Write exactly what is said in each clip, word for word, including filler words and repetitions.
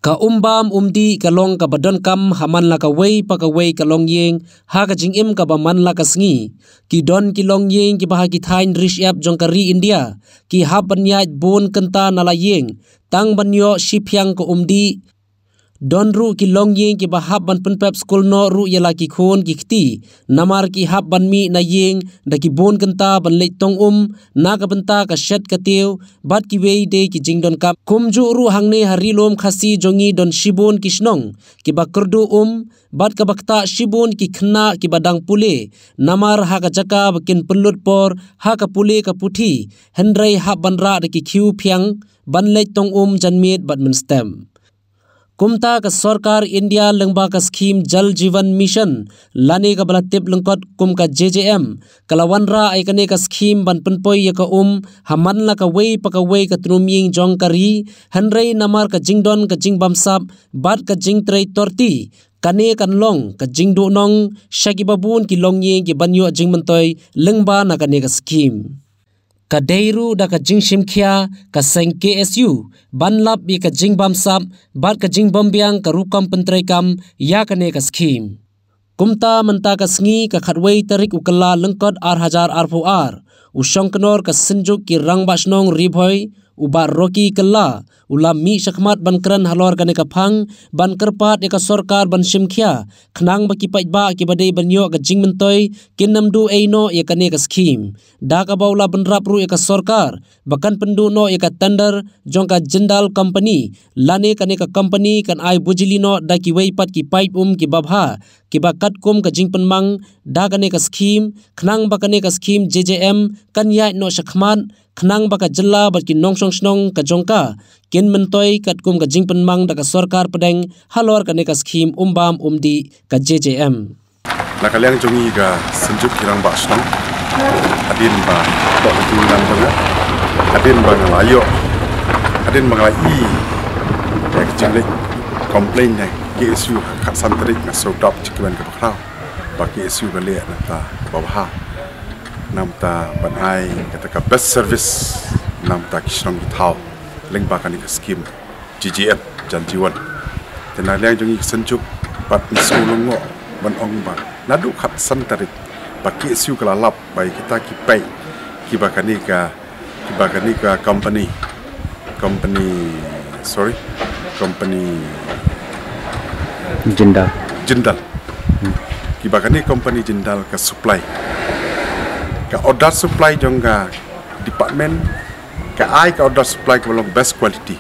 Ka umbam umdih ka long kaba donkam ha man la kawei pa kawei ka longïing ha ka jingim kaba man la ka sngi. Ki don ki longïing kiba ha ki thaiñ ri shyiap jong ka ri India ki hap ban ïaid bun kynta na la ïing tang ban ïoh shiphiang ka umdih. Don ruh ki longïing kiba hap ban pynpep skul noh ruh ïa la ki khun ki kti, namar ki hap ban mih na ïing da ki bun kynta ban leit tong um na ka bynta ka shet ka tiew bad kiwei de ki jingdonkam. Kumjuh ruh hangne ha ri lum Khasi jong ngi don shibun ki shnong kiba kyrduh um bad kaba ktah shibun ki khynnah kiba dang pule, namar ha ka jaka ba kin pynlut por ha ka pule ka puthi, hynrei hap ban rah da ki khiew phiang ban leit tong um janmiet bad mynstep. Kumta ka sorkar India lyngba ka skhim Jal Jeevan Mission lane kaba la tip lyngkot kum ka J J M ka la wanrah ïa kane ka skhim ban pynpoi ïa ka um ha man la kawei pa kawei ka tnum ïing jong ka ri, hynrei namar ka jingdon ka jingbamsap bad ka jingtrei torti, kane kan long ka jingduhnong sha kiba bun ki longïing ki ban ïoh jingmyntoi lyngba na kane ka skhim. Ka dei ruh da ka jingshim khia ka seng K S U ban lap ïa ka jingbamsap bad ka jingbymbiang ka rukom pyntreikam ïa kane ka skhim. Kumta mynta ka sngi ka khatwei tarik u Kylla lyngkot ar hajar arphew ar, u shongknor ka Synjuk ki Rangbah Shnong Ri Bhoi, u Bah Rocky Kylla, u la mih shakhmat ban kren halor kane ka phang ban kyrpad ïa ka sorkar ban shim khia khnang ba ki paidbah kiba dei ban ïoh ka jingmyntoi kin ym duh ei noh ïa kane ka skhim. Da kaba u la bynrap ruh ïa ka sorkar ba kan pynduh noh ïa ka tender jong ka Jindal Company lane kane ka company kan ai bujli noh da kiwei pat ki paip um kiba bha kiba katkum ka jingpynmang da kane ka skhim, khnang ba kane ka skhim J J M kan ïaid noh shakhmat, khnang ba ka jylla bad ki nongshong shnong ka jong ka kin myntoi katkum ka jingpynmang da ka sorkar pdeng halor kane ka skhim umbam umdih ka J J M. Na ka liang jong ngi ka Synjuk ki Rangbah Shnong, hadien ba, ba u tu nan jong nga, hadien ba nga la ïoh, hadien ba nga la i ïa ka jingleit complain na K S U ha ka khatsan tarik, nga sngewdap jingkmen kaba khraw ba K S U ka leh na ka bynta kaba bha, na ka bynta ban ai kata ka best service na ka bynta ki shnong ki thaw lyngba kane ka skhim J J M, Jal Jeevan. Te na liang jong ngi ka Synjuk pat ngi sngew lyngngoh ban ong ba naduh khatsan tarik ba K S U ka la lap ba ïa kita ki paip kiba kane ka, kiba kane ka company, company, sorry, company Jindal. Jindal. Kiba kane company Jindal ka supply, ka order supply jong ka department, ka ai ka order supply kaba long best quality.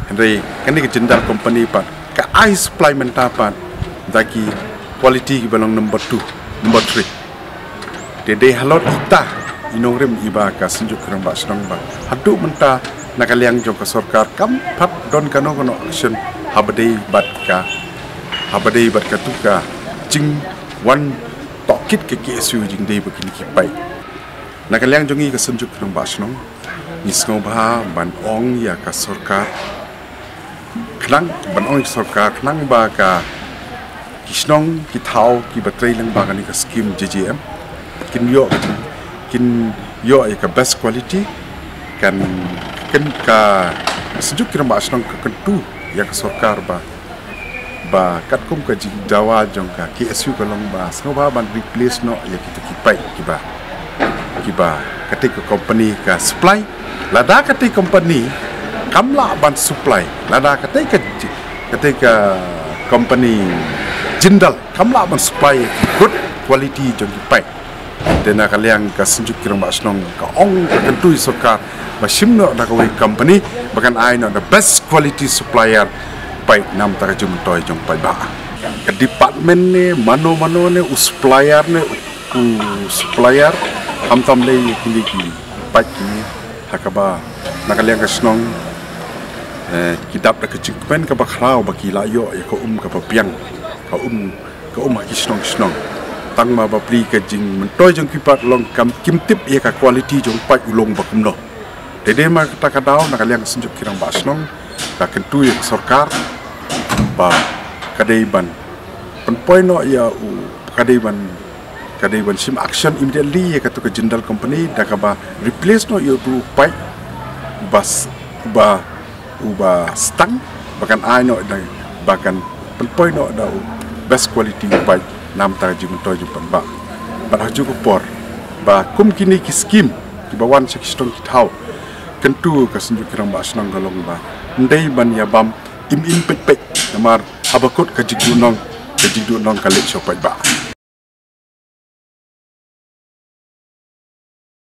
Hynrei kane ka Jindal company pat ka ai supply mynta pat da ki quality kiba long number two, number three. Te dei halor ita i nongrim iba ka Synjuk ki Rangbah Shnong ba haduh mynta na ka liang jong ka sorkar kam pat don kano kano action haba dei bad ka, haba dei bad katu ka jingwan tohkit ka K S U jingdei ba kine ki paip. Na ka liang jong ngi ka Synjuk ki Rangbah Shnong, ngi sngewbha ban ong ïa ka sorkar khnang, ban ong ïa ka sorkar khnang ba ka ki shnong ki thaw kiba trei lyngba kane ka skhim J J M kin ïoh, kin ïoh ïa ka best quality. Kan, kan ka Synjuk ki Rangbah Shnong ka kyntu ïa ka sorkar ba, ba katkum ka jingdawa jong ka K S U ka long ba sngewbha ban replace noh ïa kita ki paip kiba, kiba katei ka company ka supply. Lada katei company kam lah ban supply, lada katei ka, katei ka company Jindal kam lah ban supply good quality jong ki paip, te na ka liang ka Synjuk ki Rangbah Shnong ka ong, ka kyntu ïa sorkar ba shim noh da kawei company ba kan ai noh the best quality supplier paip na ka bynta ka jingmyntoi jong paidbah. Ka department ne mano mano ne u supplier ne u supplier, khamtam lei kine ki paip kine, ha kaba na ka liang ka shnong, eh, ki dap da ka jingkmen kaba khraw ba ki la ïoh ïa ka um kaba biang, ka um, ka um ha ki shnong shnong. Tang ma bapli ka jingmyntoi jong ki pat long kam, kim tip ïa ka quality jong paip u long ba kumno. Te dei ma kata ka daw na ka liang ka Synjuk ki Rangbah Shnong ka kyntu ïa ka sorkar ba ka dei ban pynpoi noh ïa u, ka dei ban, ka dei ban shim action immediately ïa katu ka Jindal company da kaba replace noh ïa utu u paip uba s-, uba, uba stang ba kan ai noh da, ba kan pynpoi noh da u best quality u paidbah namar ka jingmyntoi jong u paidbah. Bad ha kajuh ka por ba kum kine ki skim kiba wan sha ki shnong ki thaw, kyntu ka Synjuk Rangbah Shnong ka long ba ym dei ban ïa bam im im peit peit, namar haba kut ka jingduhnong, ka jingduhnong ka leit sha u paidbah.